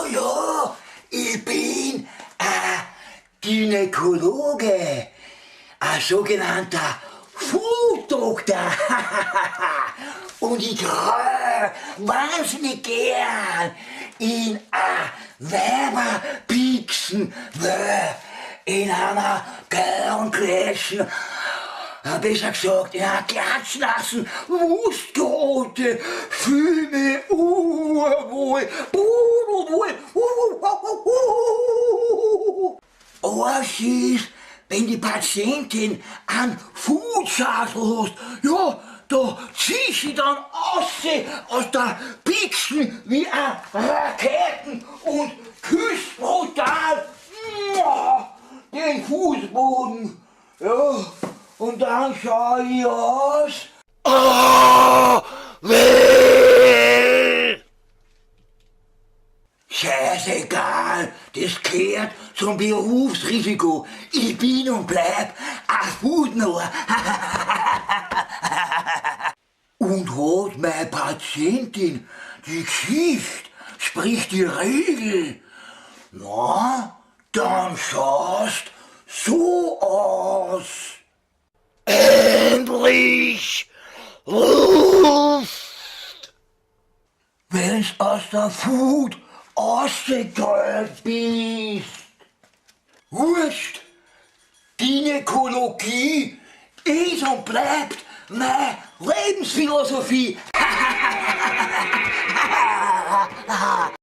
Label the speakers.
Speaker 1: Ja, ja, ich bin ein Gynäkologe, ein sogenannter Food-Doktor. Und ich grö wahnsinnig gern in a Weiberpixen, in einer Gehirnkläschen, besser gesagt, in einer klatschnassen Wurstgrote, fühl mich urwohl, pudelwohl. Arsch ist, wenn die Patientin einen Fußschadel hat, ja, da zieh sie dann aus der Pixen wie a Raketen und küsst brutal den Fußboden. Ja, und dann schau ich aus. Oh, weh! Scheißegal, das gehört zum Berufsrisiko. Ich bin und bleib ein Foodnoer. Und hat meine Patientin die Geschichte, sprich die Regel, na, dann schaust so aus. Endlich Luft! Wenn's aus der Food ausgetrollt bist. Wurscht! Gynäkologie ist und bleibt meine Lebensphilosophie.